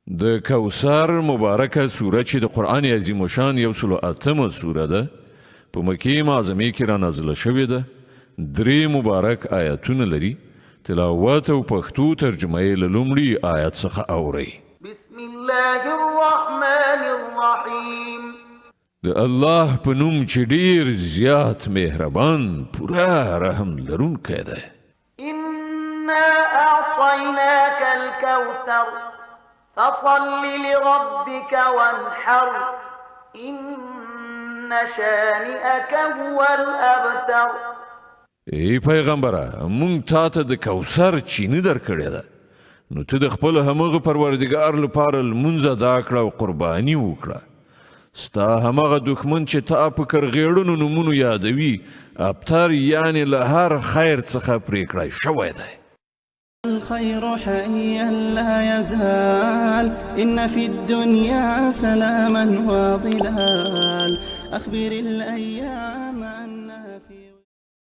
د کوثر مبارکه سوره چې د قرآن عظیم شان یو سلو اتمه سوره ده، په مکې معظمې کې را نازله شوې ده. درې مبارک آیتونه لري. تلاوت او پښتو ترجمه یې له لومړي آیت څخه اورئ. بسم الله الرحمن الرحیم. د الله په نوم چې ډیر زیات مهربان، پوره رحم لرونکی دی. إنا أعطيناك الكوثر فصل لربك وانحر إن شانئك هو الأبتر. ای پیغمبره، مونږ تا ته د کوثر چینه درکړې ده، نو ته د خپل همغه پروردګار لپاره لمونځ ادا کړه او قرباني وکړه. ستا همغه دښمن چې تا په کرغېړنو نومونو یادوي، ابتر، یعنې له هر خیر څخه پرې کړی شوی دی. الخير حيا لا يزال، إن في الدنيا سلاما وظلال، أخبر الأيام أن